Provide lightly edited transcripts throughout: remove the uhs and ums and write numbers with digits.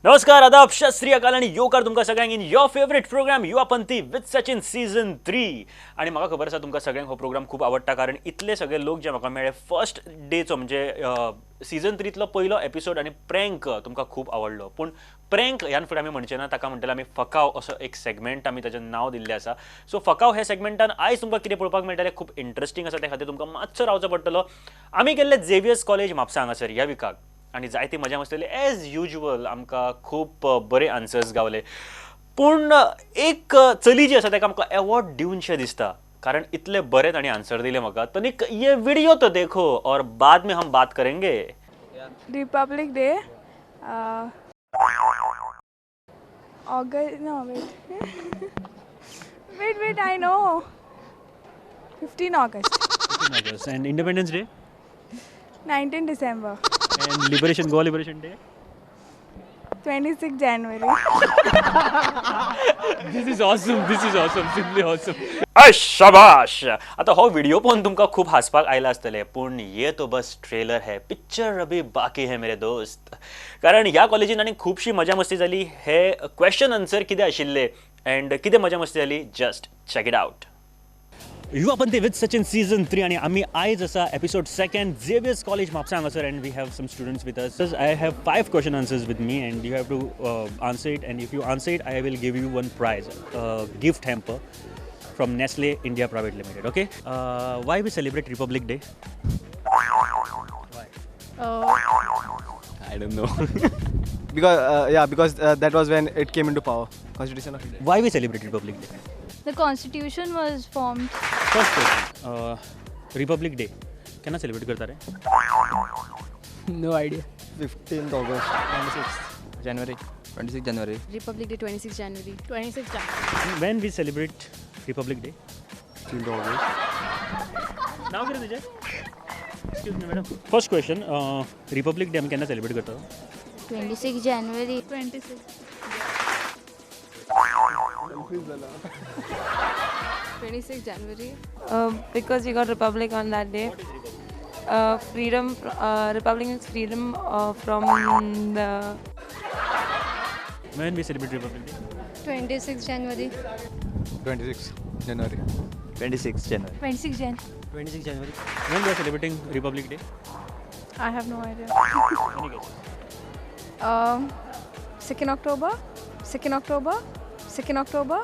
नमस्कार, आदाब, सत श्री अकाल आनी योकार तुमकां सगळ्यांक in your favourite programme Yuva Panthi with Sachin season 3. आनी म्हाका खबर आसा तुमकां सगळ्यांक हो प्रोग्राम खूब आवडटा, कारण इतले सगळे लोक जे म्हाका मेळ्ळे फर्स्ट डेचो म्हणजे सीजन 3तलो पयलो एपिसोड आनी प्रँक तुमकां खूब आवडलो. पूण प्रँक ह्यान फुडें आमी म्हणचे ना, ताका म्हणटले आमी फकाव असो एक सेगमेंट आमी ताचें नांव दिल्लें आसा. सो फकाव ह्या सेगमेंटान आयज तुमकां कितें पळोवपाक मेळटलें खूब इंट्रस्टींग आसा, त्या खातीर तुमकां मातसो रावचो पडटलो. आमी गेल्ले झेवियर्स कॉलेज म्हापसा हांगासर ह्या विकाक आनी जायती मजा मस्ती एज युजल आमकां खूब बरे आन्सर्स गावले. पूण एक चली जी आसा ताका आमकां एवॉर्ड दिवनशें दिसता, कारण इतले बरे तांणी आन्सर दिले म्हाका. तनिक ये वीडियो तो देखो और बाद में हम बात करेंगे. Republic Day, August, no wait wait wait I know, 15 August. 15 August. And Independence Day? 19 December. And Liberation, Goa Liberation Day? 26 January. This is awesome, this is awesome, simply awesome. शाबाश. आता हो व्हिडिओ पळोवन तुमकां खूब हांसपाक आयला आसतलें, पूण ये तो बस ट्रेलर है, पिक्चर अभी बाकी है मेरे दोस्त. कारण ह्या कॉलेजीन आनी खुबशी मजा मस्ती जाली. हे क्वेश्चन आन्सर कितें आशिल्ले अँड कितें मजा मस्ती जाली, just check it out. Yuva Panthi with Sachin season 3 आनी आमी आयज आसा एपिसोड 2 झेवियर्स कॉलेज म्हापसा हांगासर. And we have some students with us. I have 5 question answers with me and you have to answer it, and if you answer it I will give you one prize, gift hamper from Nestle India Private Limited. Okay, why we celebrate Republic Day? I don't know. Because yeah, because that was when it came into power. Constitution of India. Why we celebrate Republic Day? The Constitution was formed. First question, Republic Day केन्ना celebrate करता रे? No idea. 15th August. 26th January. 26 January. Republic Day 26 January. 26 January. When we celebrate Republic Day? 15th August. नाव कितें तुजें? Excuse me madam. First question, Republic Day आमी केन्ना celebrate करता? 26 January. 26. 26 January. Because we got Republic on that day. Freedom, Republic means freedom from the. When we celebrate Republic Day? 26 January. 26 January. 26 January. 26 Jan. 26 January. When we are celebrating Republic Day? I have no idea. Any guess? 2nd October. 2nd October. 2nd October.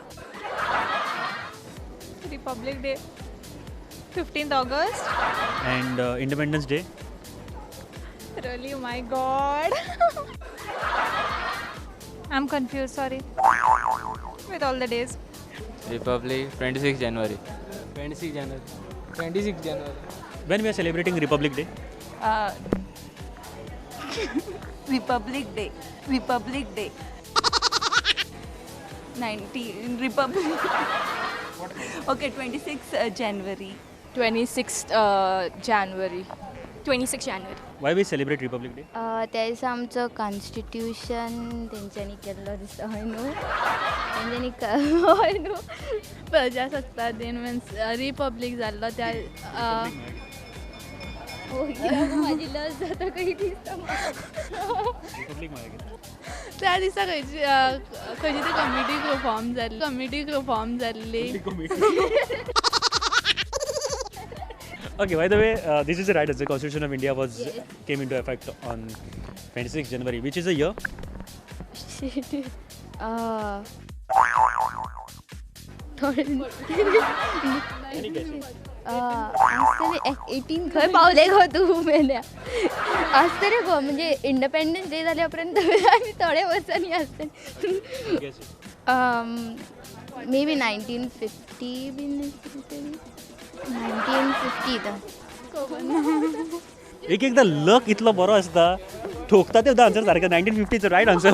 Republic Day, 15th August. And Independence Day? Really, my God. I'm confused, sorry. With all the days. Republic, 26 January. 26 January. 26 January. When we are celebrating Republic Day? Republic Day. Republic Day. 19 Republic. Okay, 26 January. 26 January. 26 January. Why we celebrate Republic Day? त्या दिसा आमचो constitution तेंच्यांनी केल्लो दिसता, हय न्हू? तेंच्यांनी हय न्हू? प्रजासत्ताक दिन मिन्स रिपब्लीक जाल्लो त्या. म्हाजी लज जाता खंय दिसता. त्या दिसा खंयची खंयची ती कमिटी फॉर्म जाल्ली, कमिटी फॉर्म जाल्ली. Okay, by the way, this is the right answer. Constitution of India was came into effect on 26 January, which is a year? आसतले 18 खंय पावले गो तूं मेल्या आसतले गो, म्हणजे इंडिपेंडन्स डे जाल्या उपरांत आमी थोडे वर्सांनी आसतले. मे बी 1950 बीन, 1950. एक एकदा लक इतलो बरो आसता, ठोकता ते आन्सर सारकें. 1950 right answer.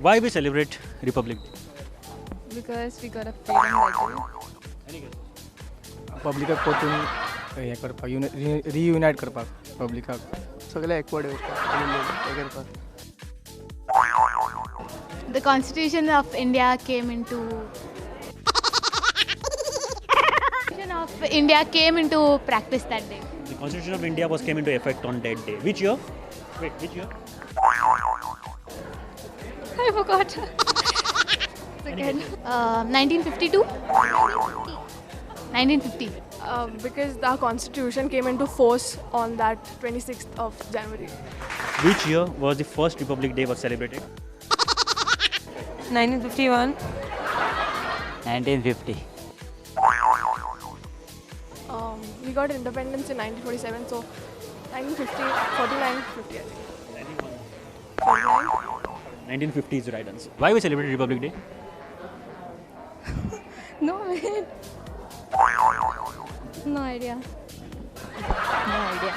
Why we celebrate Republic Day? Because we got a freedom that day. पब्लिकाक परतून हें करपाक, रियुनायट करपाक पब्लिकाक, सगळे एकवट येवपाक हें करपाक. The Constitution of India came into practice that day. The Constitution of India was came into effect on that day. Which year? Wait, which year? I forgot. Again. 1952? 1950. Because the constitution came into force on that 26th of January. Which year was the first Republic Day was celebrated? 1951. 1950. We got independence in 1947, so 1950, 49, 50, I think. 49? 1950 is the right answer. Why we celebrate Republic Day? No, wait. No idea. No idea.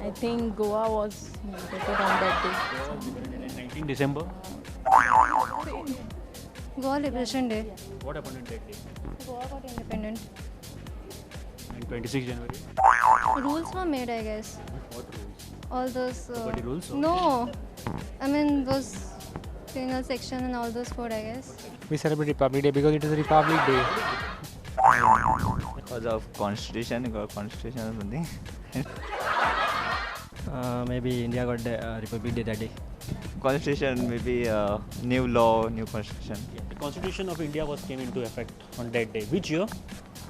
I think Goa was liberated on that day. 19 December. Goa Liberation Day. What happened on that day? Goa got independent. And 26 January? Rules were made, I guess. What rules? All those... Property rules? No. I mean, those penal section and all those code, I guess. We celebrate Republic Day because it is a Republic Day. Because of Constitution, got Constitution or something. Maybe India got the Republic Day that day. Constitution, maybe new law, new constitution. Yeah, the Constitution of India was came into effect on that day. Which year?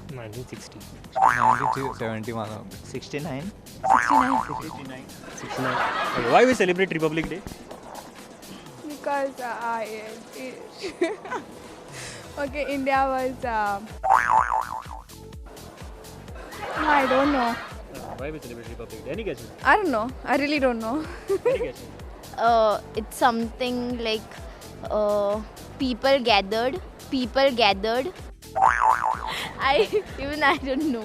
1960. 1971. 69. 69. 69. 69. Okay, why we celebrate Republic Day? Because okay, India was. No, I don't know. Why we celebrate Republic Day? Any guesses? I don't know. I really don't know. Any guesses? It's something like people gathered. People gathered. I don't know.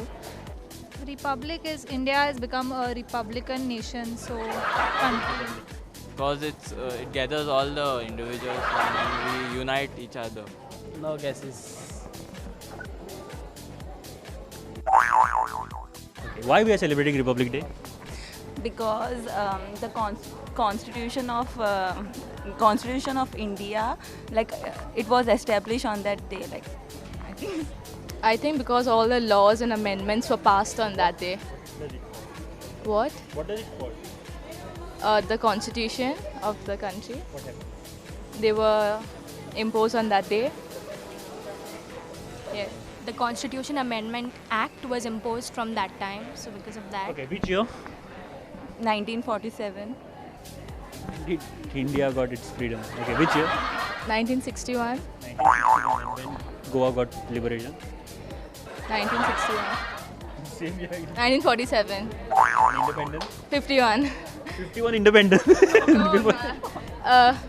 Republic is India has become a republican nation, so country. Because it's it gathers all the individuals and we unite each other. No guesses. Okay. Why we are celebrating Republic Day? Because the Constitution of India, like it was established on that day. Like, I think. I think because all the laws and amendments were passed on that day. What does it call? What? What does it call? The constitution of the country. What happened? They were imposed on that day. Yeah. The Constitution Amendment Act was imposed from that time, so because of that. Okay, which year? 1947. Did India got its freedom? Okay, which year? 1961. 1961, and when Goa got liberation? 1961. Same year. 1947. Independence? 51. 51 independence. No,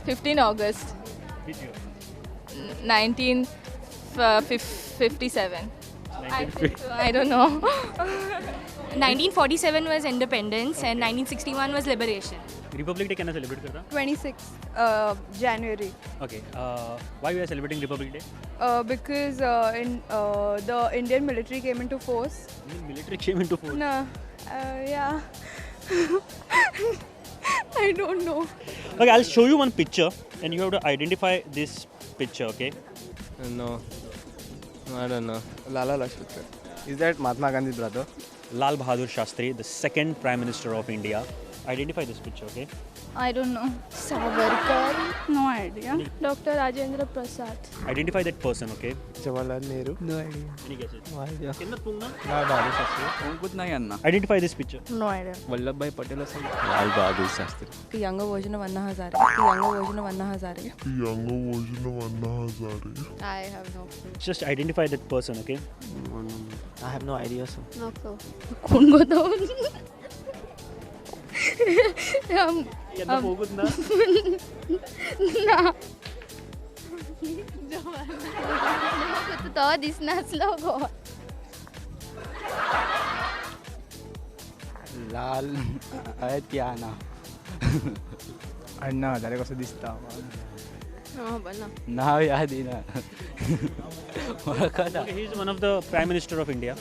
15 August. Which year? 1957. I think so. I don't know. 1947 was independence, okay, and 1961 was liberation. Republic Day can celebrate karta? 26th January. Okay. Why we are celebrating Republic Day? Because the Indian military came into force. Indian military came into force? No. Yeah. I don't know. Okay, I'll show you one picture and you have to identify this picture, okay? No. I don't know. Lala Lajpat Rai. Is that Mahatma Gandhi's brother? Lal Bahadur Shastri, the second Prime Minister of India. Identify this picture, okay? I don't know. Savarkar? No idea. Dr. Rajendra Prasad. Identify that person, okay? Jawaharlal Nehru. No idea. Any guesses? No idea. Kenna pungna? Lal Bahadur Shastri. Identify this picture. No idea. Vallabhbhai Patel or something. Lal Bahadur Shastri. The younger version of Anna Hazare. The younger version of Anna Hazare. The younger version of Anna Hazare. I have no clue. Just identify that person, okay? No. I have no idea, sir. No clue. कोण गो तो? ना तो दिसनासलो गो. लाल क्या ना अण्णा हजारे कसो दिसता नाव याद येना. He is one of the Prime Minister of India.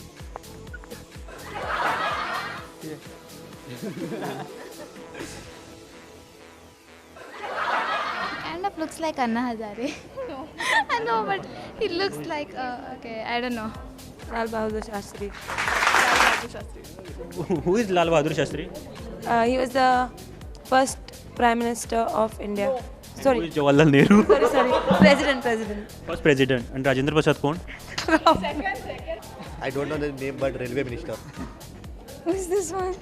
Kind of looks like Anna Hazare. No. I know, but he looks like okay, I don't know. Lal Bahadur Shastri. Lal Bahadur Shastri. Who is Lal Bahadur Shastri? He was the first Prime Minister of India. No. Sorry. Jawaharlal Nehru. Sorry. President. First president. And Rajendra Prasad कोण? Second. I don't know the name, but railway minister. Who is this one?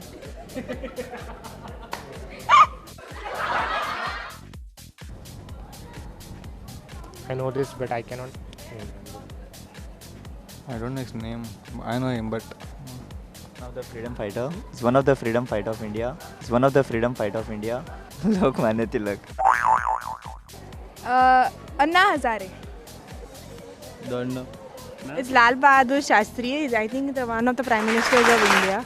I know this, but I cannot remember. I don't know his name. I know him, but one of the freedom fighter. It's one of the freedom fighter of India. It's one of the freedom fighter of India. Lokmanya Tilak. Anna Hazare. Don't know. It's Lal Bahadur Shastri. Is I think the one of the prime ministers of India.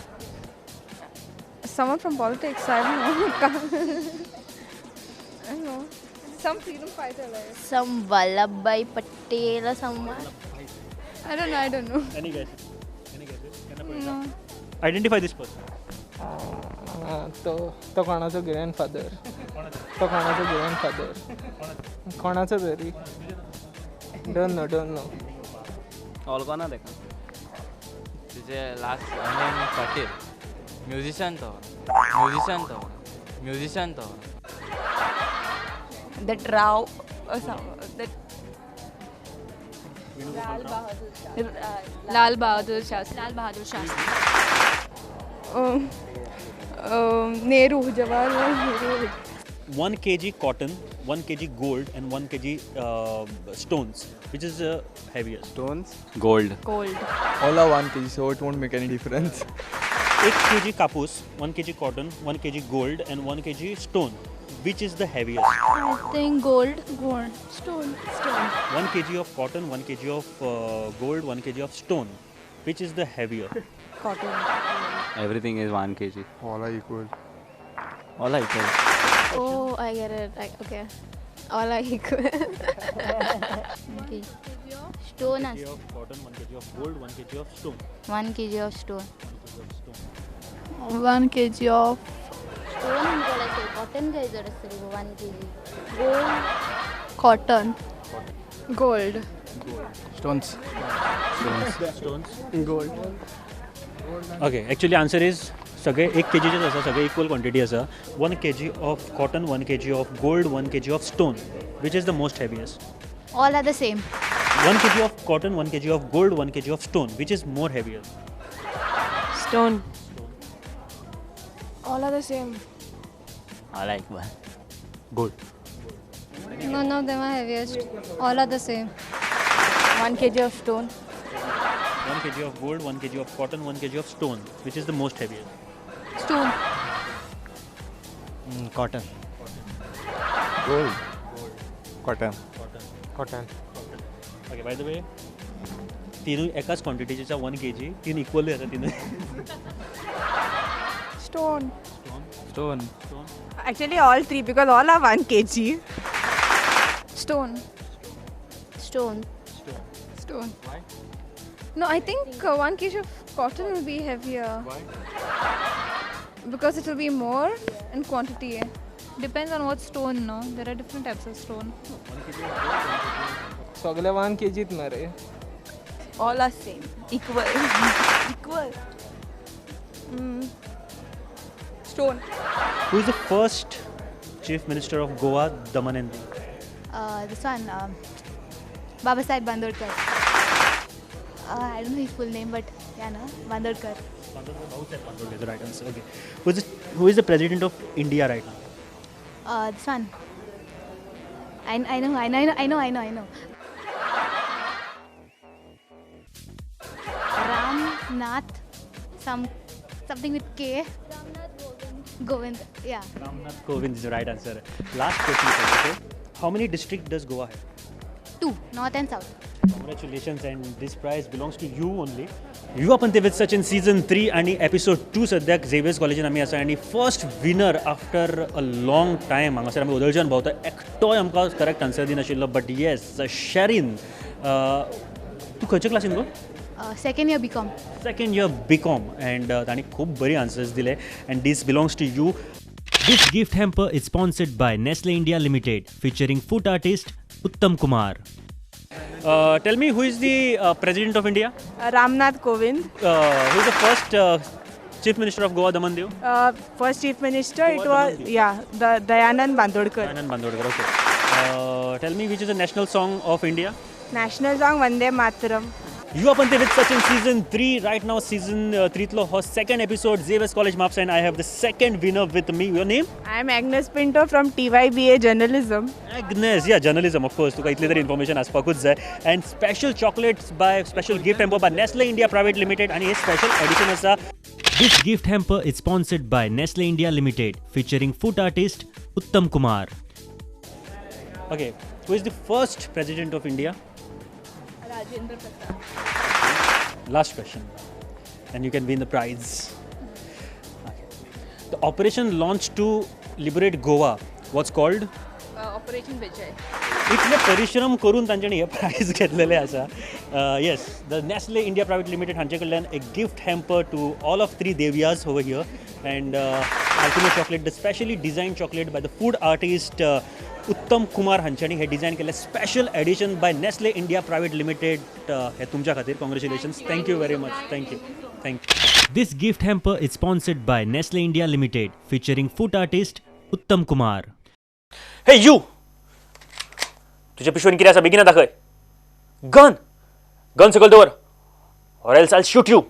Someone from politics. I don't know. I don't know. Some freedom fighter like. Some Vallabhbhai Patel or someone. I don't know. Any guesses? Any guesses? No. Identify this person. तो कोणाचो grandfather. तो कोणाचो grandfather. कोणाचो तरी. Don't know. All कोणा देखा. तुझे last नेम पटेल. म्युझिशियन तो. That Rao or some that Lal Bahadur Shastri. Lal Bahadur Shastri. Nehru, Jawaharlal Nehru. 1 kg cotton, 1 kg gold and 1 kg stones. Which is heavier? Stones. Gold. Gold. All are 1 kg, so it won't make any difference. 1 kg kapus, 1 kg cotton, 1 kg gold and 1 kg stone. Which is the heaviest? I think gold. Gold. Stone. 1 kg of cotton, 1 kg of gold, 1 kg of stone. Which is the heavier? Cotton. Everything is 1 kg. All are equal. All are equal. Oh, I get it. Okay. All are equal. Okay. Stone. 1 kg of cotton, 1 kg of gold, 1 kg of stone. 1 kg of stone. 1 kg of stone. Cotton काय जड असतली गो 1 kg. Gold. Cotton. Gold. Stones. Stones. Gold. Okay, actually answer is सगळे 1 kg चेच आसा, सगळे equal quantity आसा. 1 kg of cotton, 1 kg of gold, 1 kg of stone. Which is the most heaviest? All are the same. 1 kg of cotton, 1 kg of gold, 1 kg of stone. Which is more heavier? Stone. All are the same. I like one. Gold. None of them are heaviest. All are the same. 1 kg of stone. 1 kg of gold, 1 kg of cotton, 1 kg of stone. Which is the most heaviest? Stone. Cotton. Gold. Cotton. Cotton. Okay, by the way, तीनूय एकाच क्वांटिटीचे 1 kg, तीन equally आसा तीनूय. Stone. Stone. Actually all three because all are 1 kg. Stone. Stone. Stone. Why? No, I think 1 kg of cotton will be heavier. Why? Because it will be more in quantity. Depends on what stone, no? There are different types of stone. सगळे 1 kg मरे. All are same. Equal. Equal. Stone. Who is the first Chief Minister of Goa, Daman and Diu? This one, Baba Saheb Bandodkar. I don't know his full name, but yeah, no, Bandodkar. Bandodkar is the right answer. Okay. Who is the President of India right now? This one. I know. Ram Nath, something with K. Govind. Yeah. Ramnath Kovind is the right answer. Last question, sir, okay? How many districts does Goa have? 2, north and south. Congratulations, and this prize belongs to you only. Yuva Panthi with Sachin season 3 आणि episode 2 सद्याक Xavier's कॉलेजीन आमी आसा आनी first winner after a long time हांगासर आमी ओदळच्यान भोंवता, एकटोय आमकां करेक्ट आन्सर दिनाशिल्लो, बट येस शॅरीन, तूं खंयच्या क्लासीन गो? Second year BCom. Second year BCom and तांणी खूब बरी आन्सर्स दिले and this belongs to you. This gift hamper is sponsored by Nestle India Limited featuring food artist Uttam Kumar. Tell me, who is the President of India? Ramnath Kovind. Who is the first Chief Minister of Goa, Daman Diu? First Chief Minister, Goa, it was, yeah, the Dayanand Bandodkar. Dayanand Bandodkar, okay. Tell me which is the national song of India? National song Vande Mataram. Yuva Panthi with Sachin season 3. Right now season 3 तलो हो second episode, Xavier's College Mapusa, and I have the second winner with me. Your name? I am Agnes Pinto from TYBA Journalism. Agnes, yeah, journalism of course. तुका इतली तरी information आसपाकूच जाय. And special chocolates by special gift hamper by Nestle India Private Limited, आनी हे special edition आसा. This gift hamper is sponsored by Nestle India Limited, featuring food artist Uttam Kumar. Okay, who is the first president of India? Rajendra Prasad. Last question, and you can win the prize. Okay. The operation launched to liberate Goa was called? Operation Vijay. इतले परिश्रम करून तांच्यानी हे prize घेतलेले आसा. Yes, the Nestle India Private Limited हांचे कडल्यान एक gift hamper to all of 3 Devyas over here, and Alpino chocolate, the specially design chocolate by the food artist Uttam Kumar हांच्यांनी हे डिझायन केल्लें special edition by Nestle India Private Limited हे तुमच्या खातीर. Congratulations, thank you very much. Thank you, thank you. This gift hamper is sponsored by Nestle India Limited, featuring food artist Uttam Kumar. Hey you, तुझ्या पिशवेन कितें आसा बेगीन दाखय. Gun, gun सकयल दवर, or else I'll shoot you.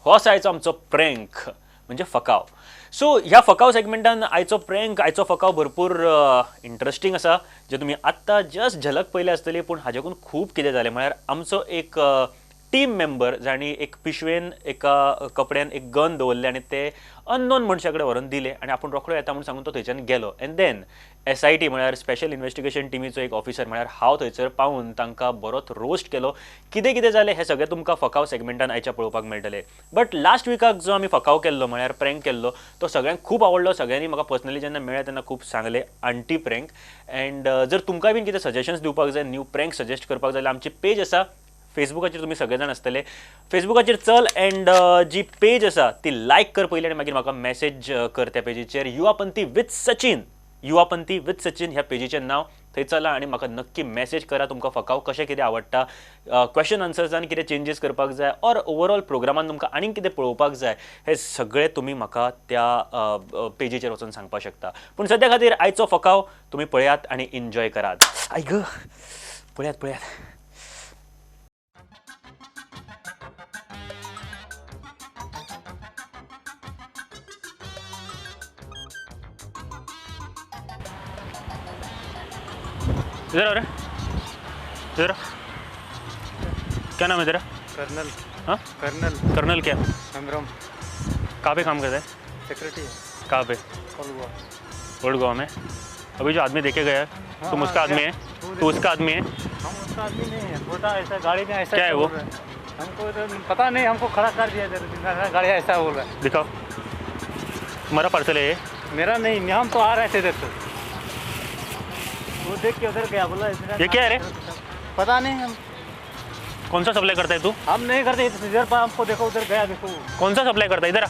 हो आयचो आमचो प्रँक म्हणजे फकाव. सो ह्या फकाव सेगमेंटान आयचो प्रँक, आयचो फकाव भरपूर इंट्रस्टींग आसा, जे तुमी आत्तां जस्ट झलक पळयल्या आसतली, पूण हाजेकून खूब कितें जालें. म्हळ्यार आमचो एक टीम मेंबर जाणी एक पिशवेन एका कपड्यान एक गन दवरलें आनी ते अननोन मनशा कडेन व्हरून दिलें आनी आपूण रोखडो येता म्हूण सांगून तो थंयच्यान गेलो. अँड then SIT म्हळ्यार स्पेशल इन्वेस्टिगेशन टिमीचो एक ऑफिसर म्हळ्यार हांव थंयसर पावून तांकां बरोच रोस्ट केलो. कितें कितें जालें हें सगळें तुमकां फकाव सेगमेंटान आयच्या पळोवपाक मेळटलें. बट लास्ट विकाक जो आमी फकाव केल्लो म्हळ्यार प्रँक केल्लो तो सगळ्यांक खूब आवडलो. सगळ्यांनी म्हाका पर्सनली जेन्ना मेळ्ळें तेन्ना खूब सांगलें आंटी प्रँक. अँड जर तुमकां बीन कितें सजेशन्स दिवपाक जाय, न्यू प्रँक सजेस्ट करपाक जाय, आमची पेज आसा फेसबुकाचेर, तुमी सगळे जाण आसतले फेसबुकाचेर चल अँड जी पेज आसा ती लायक कर पयलीं आनी मागीर म्हाका मॅसेज कर त्या पेजीचेर. युवापंथी विथ सचिन, युवापंथी विथ सचिन ह्या पेजीचें नांव, थंय चला आनी म्हाका नक्की मॅसेज करा तुमकां फकाव कशें कितें आवडटा, क्वेश्चन आन्सर्सान कितें चेंजीस करपाक जाय, ऑर ओवरऑल प्रोग्रामान तुमकां आनीक कितें पळोवपाक जाय, हें सगळें तुमी म्हाका त्या पेजीचेर वचून सांगपाक शकता. पूण सद्या खातीर आयचो फकाव तुमी पळयात आनी एन्जॉय करात. I ग, पळयात पळयात. इधर आ रे, इधर आ. क्या नाम है तेरा? कर्नल. हाँ, कर्नल. कर्नल क्या? हेम्ब्रम. कहाँ पे काम करता है? सेक्रेटरी. कहाँ pay? Old Goa. Old Goa में. अभी जो आदमी देखे गया है, तुम उसका आदमी है? तू उसका आदमी है? हम उसका आदमी नहीं है. होता ऐसा गाड़ी में ऐसा क्या है वो? हमको तो पता नहीं, हमको खड़ा कर दिया गाड़ी ऐसा बोल रहा है. दिखाओ, तुम्हारा पार्सल है ये? मेरा नहीं, हम तो आ रहे थे इधर से, वो देख के उधर गया, बोला ये क्या है रे? पता नहीं. हम कौन सा सप्लाई करता है तू? हम नहीं करते, इधर पर हमको देखो उधर गया, देखो कौन सा सप्लाई करता है. इधर आ,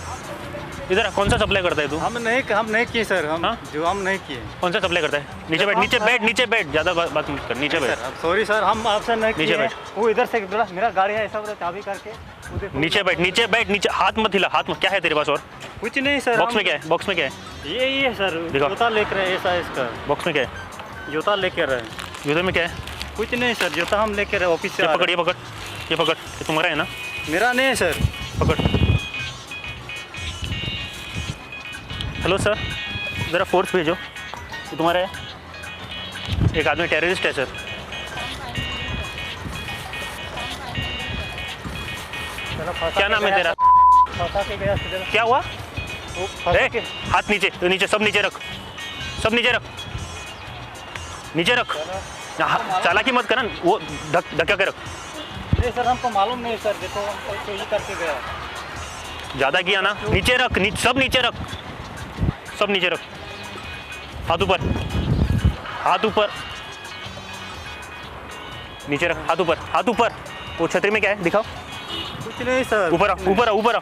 इधर आ. कौन सा सप्लाई करता है तू? हम नहीं किए सर, हम हा? जो हम नहीं किए. कौन सा सप्लाई करता है? नीचे बैठ, नीचे बैठ, नीचे बैठ, ज़्यादा बात मत कर, नीचे बैठ. सॉरी सर, हम आपसे नहीं नीचे बैठ. वो इधर से बोला मेरा गाड़ी है ऐसा, बोला चाबी करके. नीचे बैठ, नीचे बैठ, नीचे हाथ मत हिला, हाथ मत. क्या है तेरे पास और? कुछ नहीं सर. बॉक्स में क्या है? बॉक्स में क्या है? ये सर जूता लेकर ऐसा, इसका बॉक्स में क्या है? जूता लेकर रहे. जूते में क्या है? कुछ नहीं सर, जूता हम लेकर रहे ऑफिस से. ये पकड़, ये पकड़, ये पकड़. ये तुम्हारा है ना? मेरा नहीं है सर. पकड़. हेलो सर, ज़रा फोर्स भेजो. ये तुम्हारा है? एक आदमी टेररिस्ट है सर. क्या नाम है तेरा? क्या हुआ? हाथ नीचे, नीचे, सब नीचे रख, सब नीचे रख, नीचे रख. चालाकी मत करना, वो धक्का के रख. नहीं सर, हमको मालूम नहीं सर, देखो हमको तो ये करके गया. ज़्यादा किया ना, नीचे रख, सब नीचे रख, सब नीचे रख. हाथ ऊपर, हाथ ऊपर, नीचे रख, हाथ ऊपर, हाथ ऊपर. वो छतरी में क्या है दिखाओ. कुछ नहीं सर. ऊपर आ, ऊपर आ, ऊपर आ.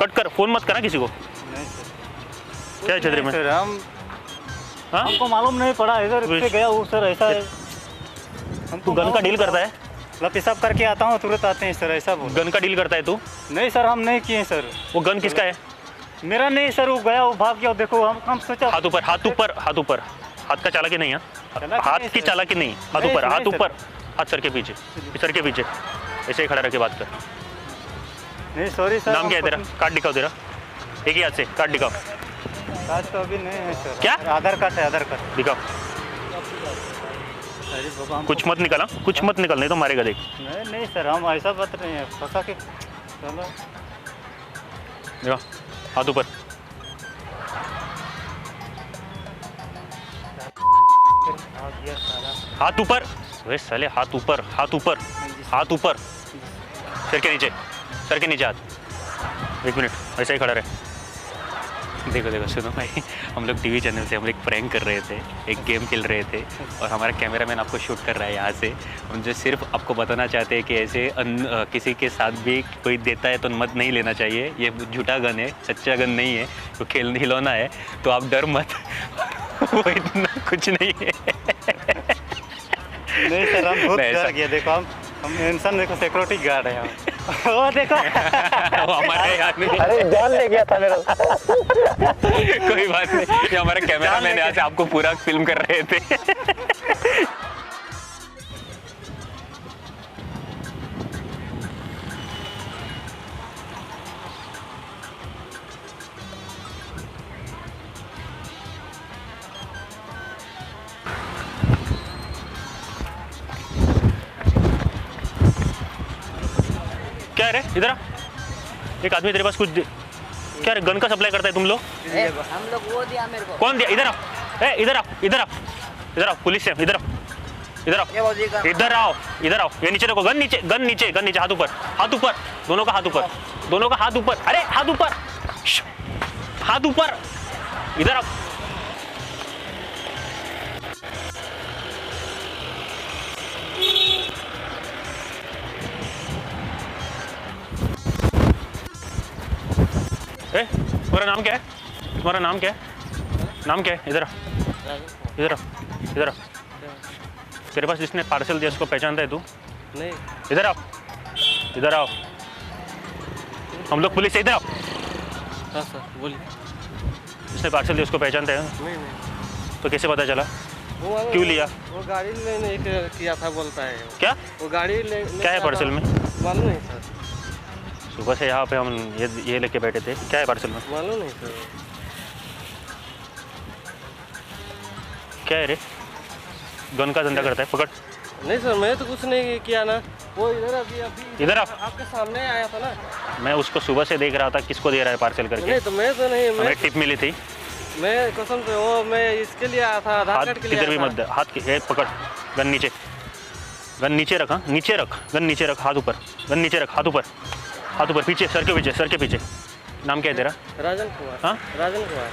कट कर, फोन मत करना किसी को. नहीं सर. क्या है छतरी में? सर हम हमको मालूम नहीं पड़ा, इधर से गया वो सर ऐसा. तू गन का डील करता है? पेशाब करके आता हूँ, तुरंत आते हैं सर, ऐसा बोल. गन का डील करता है तू? नहीं सर, हम नहीं किए सर. वो गन किसका है? मेरा नहीं सर, वो गया, वो भाग गया. देखो हम सोचा. हाथ ऊपर, हाथ ऊपर, हाथ ऊपर. हाथ का चालाकी नहीं है, हाथ की चालाकी नहीं। हाथ ऊपर, हाथ ऊपर, हाथ सर के पीछे, सर के पीछे ऐसे ही खड़ा रह के बात कर। नहीं सॉरी सर। नाम क्या है तेरा? कार्ड दिखाओ तेरा, एक ही हाथ से कार्ड दिखाओ। कार्ड तो अभी नहीं है सर। क्या? आधार कार्ड है, आधार कार्ड दिखाओ। कुछ मत निकाला, कुछ मत निकल, नहीं तो मारेगा देख। नहीं नहीं सर, हम ऐसा बात नहीं है, फंसा के चलो। देखो हाथ ऊपर। हाथ ऊपर, वे साले, हाथ ऊपर, हाथ ऊपर, हाथ ऊपर, सर के नीचे, सर के नीचे हाथ। एक मिनट ऐसे ही खड़ा रहे। देखो देखो सुनो भाई, हम लोग टीवी चैनल से हम एक प्रैंक कर रहे थे, एक गेम खेल रहे थे और हमारा कैमरामैन आपको शूट कर रहा है यहाँ से। हम जो सिर्फ आपको बताना चाहते हैं कि ऐसे किसी के साथ भी कोई देता है तो मत नहीं लेना चाहिए। ये झूठा गन है, सच्चा गन नहीं है, तो खेल खिलौना है, तो आप डर मत। वो इतना कुछ नहीं है। नहीं सर, हम बहुत डर गए। देखो हम इंसान, देखो सिक्योरिटी गार्ड है हम। वो देखो वो हमारे यार नहीं। अरे जान ले गया था मेरा। कोई बात नहीं, ये हमारा कैमरामैन यहाँ से आपको पूरा फिल्म कर रहे थे। क्या रे, इधर आ। एक आदमी तेरे पास कुछ क्या रे, गन का सप्लाई करता है तुम लोग? हम लोग वो दिया मेरे को। कौन दिया? इधर आओ, ए इधर आओ, इधर आओ, इधर आओ, पुलिस से, इधर आओ, इधर आओ, इधर आओ, इधर आओ। ये नीचे रखो गन, नीचे गन, नीचे गन, नीचे, हाथ ऊपर, हाथ ऊपर, दोनों का हाथ ऊपर, दोनों का हाथ ऊपर, अरे हाथ ऊपर, हाथ ऊपर, इधर आओ। ए, तुम्हारा नाम क्या है? तुम्हारा नाम क्या है? नाम क्या है? इधर आ, इधर आ, इधर आ। तेरे पास जिसने पार्सल दिया उसको पहचानता है तू? नहीं। इधर आओ, इधर आओ, हम लोग पुलिस से, इधर आओ। हाँ सर बोलिए। जिसने पार्सल दिया उसको पहचानते हैं? नहीं नहीं। तो कैसे पता चला? वो क्यों लिया? वो गाड़ी लेने किया था बोलता है। क्या? वो गाड़ी ले क्या है पार्सल में? मालूम नहीं सर। सुबह से यहाँ पे हम ये लेके बैठे थे। क्या है पार्सल में? मालूम नहीं सर। क्या है रे, गन का धंधा करता है? पकड़। नहीं सर, मैं तो कुछ नहीं किया ना। वो इधर अभी अभी इधर आपके सामने आया था ना। मैं उसको सुबह से देख रहा था किसको दे रहा है पार्सल करके। नहीं तो मैं तो नहीं, मैं टिप मिली थी। मैं कसम से वो मैं इसके लिए आया था, आधार कार्ड के लिए। किधर भी मत दे हाथ के, पकड़ गन नीचे, गन नीचे रख, नीचे रख, गन नीचे रख, हाथ ऊपर, गन नीचे रख, हाथ ऊपर, हाथ ऊपर, पीछे, सर के पीछे, सर के पीछे। नाम क्या है तेरा? राजन कुमार। हाँ राजन कुमार।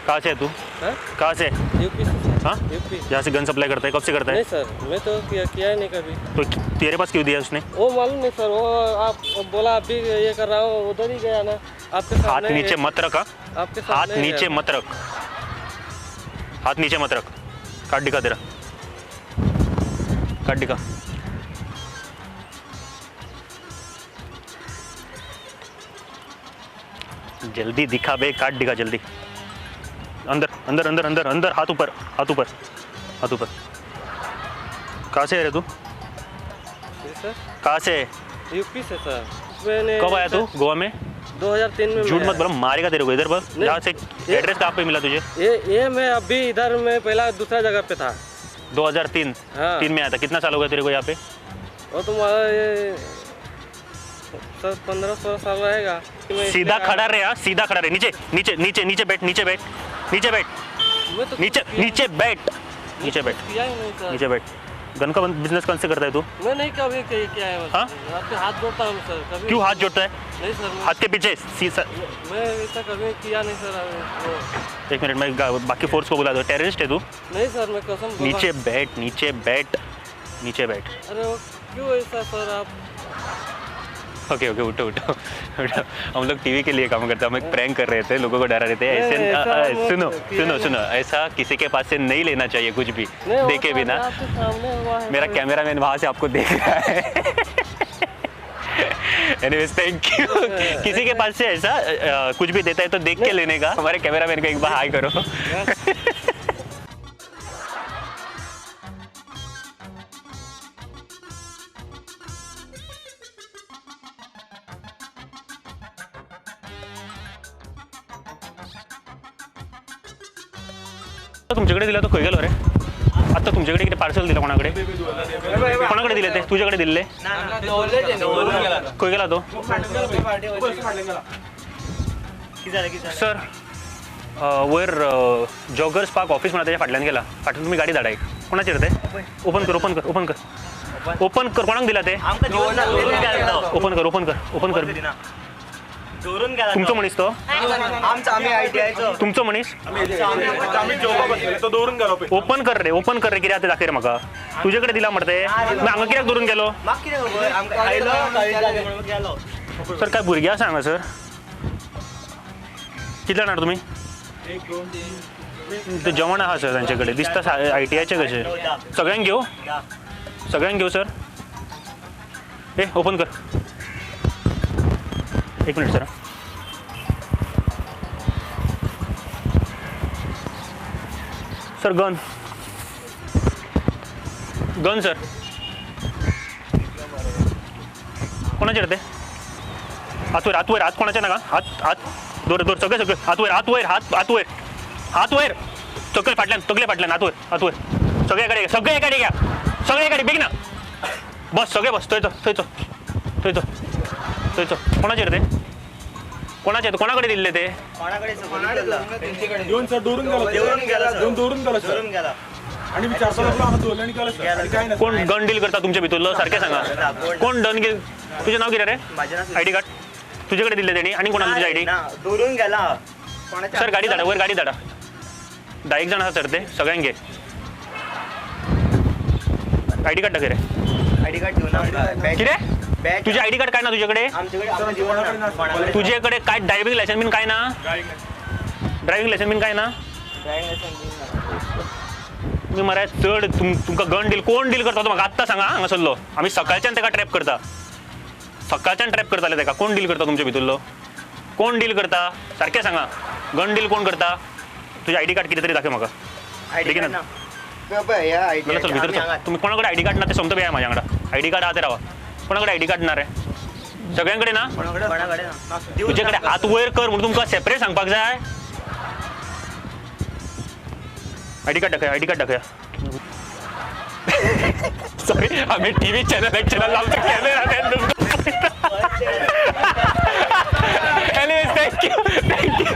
कहाँ से है तू? कहाँ से? यूपी से। हाँ यूपी। यहाँ से गन सप्लाई करता है? कब से करता है? नहीं सर, मैं तो किया ही नहीं कभी। तो तेरे पास क्यों दिया उसने? वो मालूम नहीं सर, वो आप बोला अभी ये कर रहा हूँ, उधर ही गया ना आपके सामने। हाथ नीचे मत रख, आपके हाथ नीचे मत रख, हाथ नीचे मत रख। कार्ड दिखा तेरा, कार्ड दिखा। जल्दी दिखा बे, कार्ड दिखा जल्दी। अंदर अंदर अंदर अंदर अंदर, हाथ ऊपर, हाथ ऊपर, हाथ ऊपर। कहाँ से है रे तू? सर कहाँ से? यूपी से सर। मैंने कब आया तू गोवा में? 2003 में। झूठ मत बोलो, मारेगा तेरे को। इधर बस, यहाँ से एड्रेस कहाँ पे मिला तुझे? ये मैं अभी इधर में पहला दूसरा जगह पे था। 2003 हाँ। 3 में आया था। कितना साल हो गया तेरे को यहाँ पे? वो तुम्हारा ये सर 15-16 साल रहेगा। सीधा खड़ा रहे, हाँ सीधा खड़ा रहे। नीचे नीचे नीचे नीचे बैठ, नीचे बैठ, नीचे बैठ, नीचे नीचे बैठ, नीचे बैठ, नीचे बैठ। गन का बिजनेस कौन से करता है तू? मैं नहीं कभी किया है। हाँ? आपके हाथ जोड़ता हूँ सर। कभी क्यों हाथ जोड़ता है? नहीं सर, हाथ के पीछे सर। मैं ऐसा कभी किया नहीं सर। एक मिनट, मैं बाकी फोर्स को बुला दो। टेररिस्ट है तू? नहीं सर, मैं कसम। नीचे बैठ, नीचे बैठ, नीचे बैठ। अरे वो क्यों ऐसा सर आप? ओके ओके, उठो उठो उठो। हम लोग टीवी के लिए काम करते हैं, हम एक प्रैंक कर रहे थे, लोगों को डरा रहे थे। ऐसे सुनो सुनो सुनो, ऐसा किसी के पास से नहीं लेना चाहिए कुछ भी, देखे बिना। मेरा कैमरामैन वहाँ से आपको देख रहा है। Anyways thank you. किसी के पास से ऐसा कुछ भी देता है तो देख के लेने का। हमारे कैमरामैन को एक बार हाई करो। तुमचे कडेन दिला तो खंय गेलो रे? आत्तां तुमचे कडेन कितें पार्सल दिलां कोणा कडेन? कोणा कडेन दिलें तें? तुजे कडेन दिल्लें? खंय गेला तो? सर वयर जॉगर्स पार्क ऑफिस म्हणा तेज्या फाटल्यान गेला. फाटल्यान तुमी गाडी धाडा एक. कोणाचेर तें? ओपन कर ओपन कर ओपन कर ओपन कर. कोणाक दिला तें? ओपन कर ओपन कर ओपन कर. तुमचो मनीस तो? तुमचो मनीस? ओपन कर रे ओपन कर रे. कित्याक तें दाखय रे म्हाका. तुजे कडेन दिला मरे तें. हांगा कित्याक दवरून गेलो? सर काय भुरगे आसा हांगा सर? कितले जाणां तुमी? ते जेवण आसा सर तांचे कडेन दिसता आयटीआयचे कशे. सगळ्यांक घेवं? सगळ्यांक घेवं सर? ए ओपन कर. एक minute sir. Sir gun gun sir. कोणाचेर ते? हात वयर हात वयर हात कोणाचे नाका. हात हात दवर दवर सगळे सगळे हात वयर हात वयर हात हात वयर हात वयर तकले फाटल्यान तकले फाटल्यान हात वयर हात वयर. सगळे गाडी सगळे गाडी घ्या सगळे गाडी बेगीन बस सगळे बस. थंय थंय थंय थंय कोणाचेर ते? कोणाचे कोणा कडेन दिल्ले ते? कोण गन डील करता तुमच्या भितरलो? सारकें सांगा कोण डन डील? तुजें नांव कितें रे? आयडी कार्ड तुजे कडेन दिल्ले तेणी? आनी कोणाक तुजें आयडी? दवरून गेला सर. गाडी धाडा वयर गाडी धाडा. 10 एक जाण आसा सर ते. सगळ्यांक घे. आयडी कार्ड दाखय रे. आयडी कार्ड घेवन कितें? तुजें आयडी कार्ड काय ना तुजे कडेन? तुजे कडेन काय ड्रायव्हिंग लायसन्स बीन काय ना? ड्रायव्हिंग लायसन्स बीन काय ना? तुमी मरे चड तुमकां गन डील कोण डील करता तो म्हाका आत्तां सांगा. हांगासरलो आमी सकाळच्यान ताका ट्रॅप करता. सकाळच्यान ट्रॅप करताले ताका. कोण डील करता तुमचे भितरलो? कोण डील करता सारकें सांगा. गन डील कोण करता? तुजें आयडी कार्ड कितें तरी दाखय म्हाका. बेगीन चल भितर चल. तुमी कोणा कडेन आयडी कार्ड ना तें सोमतो बेया म्हाज्या वांगडा. आयडी कार्ड आहा तें रावा. कोणा कडेन आयडी कार्ड ना रे? सगळ्यां कडेन ना? तुजे कडेन हात वयर कर म्हणून तुमकां सेपरेट सांगपाक जाय? आयडी कार्ड दाखय आयडी कार्ड दाखया. सॉरी आमी टीव्ही चॅनल एक चॅनल लावतो camera. Anyways thank you thank you.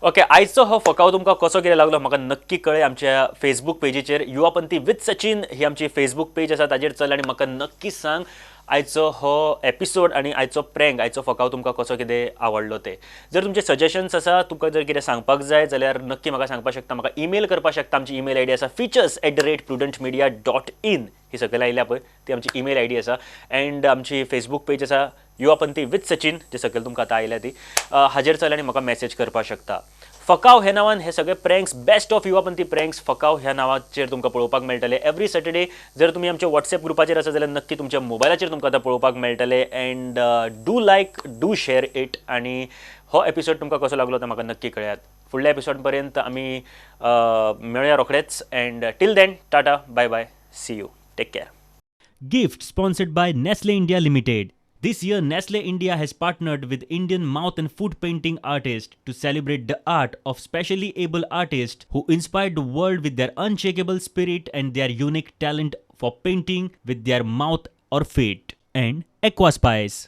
Okay आयचो हो फकाव तुमकां कसो कितें लागलो म्हाका नक्की कळय. आमच्या फेसबूक पेजीचेर युवापंथी विथ सचिन ही आमची फेसबूक पेज आसा ताजेर चल आनी म्हाका नक्की सांग आयचो हो एपिसोड आनी आयचो प्रँक आयचो फकाव तुमकां कसो कितें आवडलो ते. जर तुमचे सजेशन्स आसा तुमकां जर कितें सांगपाक जाय जाल्यार नक्की म्हाका सांगपाक शकता. म्हाका ईमेल करपाक शकता. आमची ईमेल I D आसा features@prudentmedia.in ही सकयल आयल्या पळय ती आमची ईमेल I D आसा. अँड आमची फेसबूक पेज आसा युवापंथी विथ सचिन जे सकयल तुमकां आतां आयल्या ती हाजेर चल आनी म्हाका मॅसेज करपाक शकता. फकाव ह्या नांवान हे सगळे pranks best of Yuvapanthi pranks फकाव ह्या नांवाचेर तुमकां पळोवपाक मेळटले एवरी सॅटर्डे. जर तुमी आमच्या वॉट्सएप ग्रुपाचेर आसा जाल्यार नक्की तुमच्या मोबायलाचेर तुमकां आतां पळोवपाक मेळटले. And do like do share it. आनी हो एपिसोड तुमकां कसो लागलो तो म्हाका नक्की कळयात. फुडल्या एपिसोड पर्यंत आमी मेळया रोखडेच. And till then tata bye bye see you take care. Gift sponsored by Nestle India Limited. This year, Nestle India has partnered with Indian mouth and foot painting artists to celebrate the art of specially able artists who inspired the world with their unshakable spirit and their unique talent for painting with their mouth or feet. And Aqua Spice.